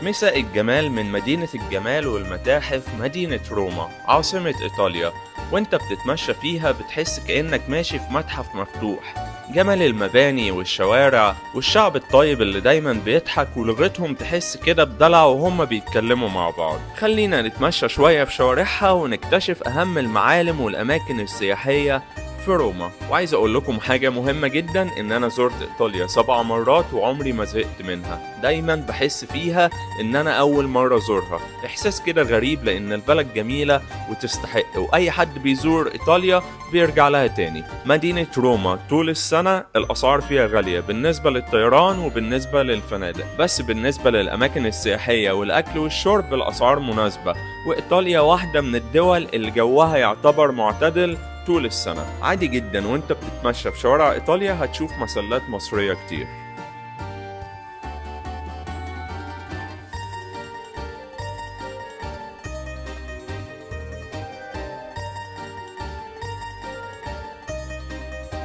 مساء الجمال من مدينة الجمال والمتاحف، مدينة روما عاصمة إيطاليا. وانت بتتمشى فيها بتحس كأنك ماشي في متحف مفتوح. جمال المباني والشوارع والشعب الطيب اللي دايما بيضحك ولغتهم تحس كده بدلع وهم بيتكلموا مع بعض. خلينا نتمشى شوية في شوارعها ونكتشف أهم المعالم والأماكن السياحية في روما. وعايز اقول لكم حاجة مهمة جدا، ان انا زرت ايطاليا 7 مرات وعمري ما زهقت منها. دايما بحس فيها ان انا اول مرة زورها، احساس كده غريب لان البلد جميلة وتستحق، واي حد بيزور ايطاليا بيرجع لها تاني. مدينة روما طول السنة الاسعار فيها غالية بالنسبة للطيران وبالنسبة للفنادق، بس بالنسبة للاماكن السياحية والاكل والشرب الاسعار مناسبة. وايطاليا واحدة من الدول اللي جوها يعتبر معتدل طول السنة. عادي جدا وانت بتتمشى في شوارع ايطاليا هتشوف مسلات مصرية كتير.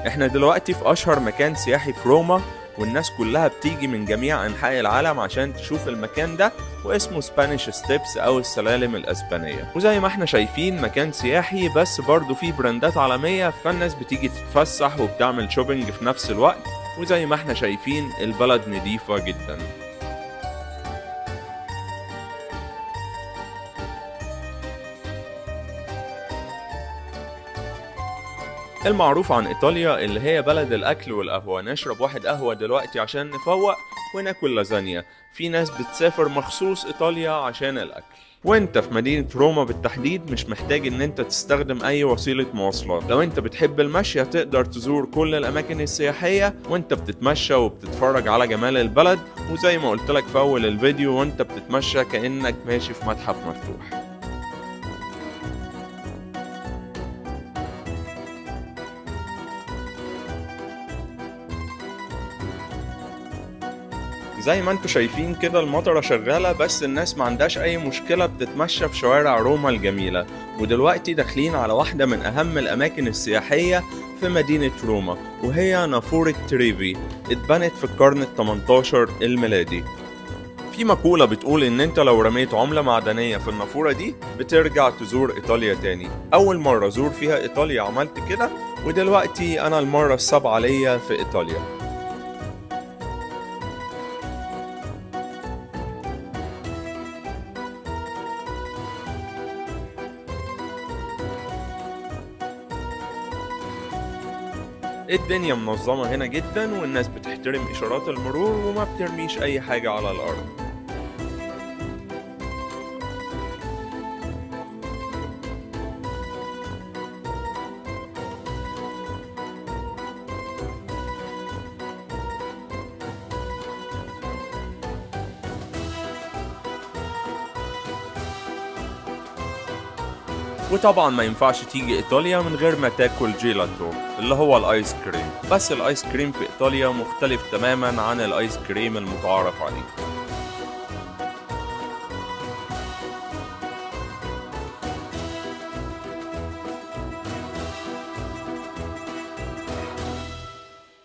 احنا دلوقتي في اشهر مكان سياحي في روما، والناس كلها بتيجي من جميع انحاء العالم عشان تشوف المكان ده، واسمه Spanish Steps او السلالم الاسبانية. وزي ما احنا شايفين مكان سياحي بس برضو فيه براندات عالمية، فالناس بتيجي تتفسح وبتعمل shopping في نفس الوقت. وزي ما احنا شايفين البلد نظيفة جدا. المعروف عن إيطاليا اللي هي بلد الأكل والقهوة. نشرب واحد قهوة دلوقتي عشان نفوق وناكل لازانيا. في ناس بتسافر مخصوص إيطاليا عشان الأكل. وانت في مدينة روما بالتحديد مش محتاج ان انت تستخدم اي وسيلة مواصلات. لو انت بتحب المشي هتقدر تزور كل الاماكن السياحية وانت بتتمشى وبتتفرج على جمال البلد. وزي ما قلت لك في اول الفيديو، وانت بتتمشى كأنك ماشي في متحف مفتوح. زي ما انتم شايفين كده المطرة شغالة، بس الناس ما عندهاش اي مشكلة، بتتمشى في شوارع روما الجميلة. ودلوقتي داخلين على واحدة من اهم الاماكن السياحية في مدينة روما، وهي نافورة تريفي. اتبنت في القرن ال18 الميلادي. في مقولة بتقول ان انت لو رميت عملة معدنية في النافورة دي بترجع تزور ايطاليا تاني. اول مرة زور فيها ايطاليا عملت كده، ودلوقتي انا المرة السابعة ليا في ايطاليا. الدنيا منظمة هنا جدا، والناس بتحترم إشارات المرور وما بترميش أي حاجة على الأرض. وطبعا ما ينفعش تيجي ايطاليا من غير ما تاكل جيلاتو اللي هو الايس كريم. بس الايس كريم في ايطاليا مختلف تماما عن الايس كريم المتعارف عليه.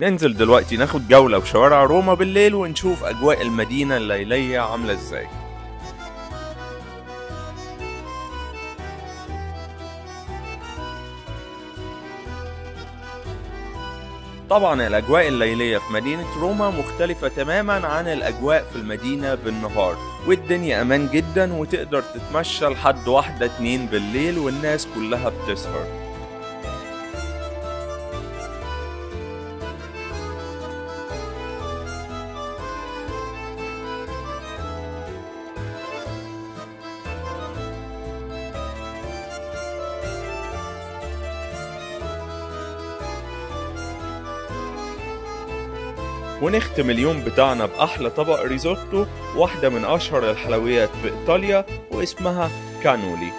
ننزل دلوقتي ناخد جولة في شوارع روما بالليل ونشوف اجواء المدينة الليلية عاملة ازاي. طبعا الأجواء الليلية في مدينة روما مختلفة تماما عن الأجواء في المدينة بالنهار، والدنيا أمان جدا وتقدر تتمشى لحد 1-2 بالليل والناس كلها بتسهر. ونختم اليوم بتاعنا بأحلى طبق ريزوتو، واحدة من أشهر الحلويات في إيطاليا واسمها كانولي.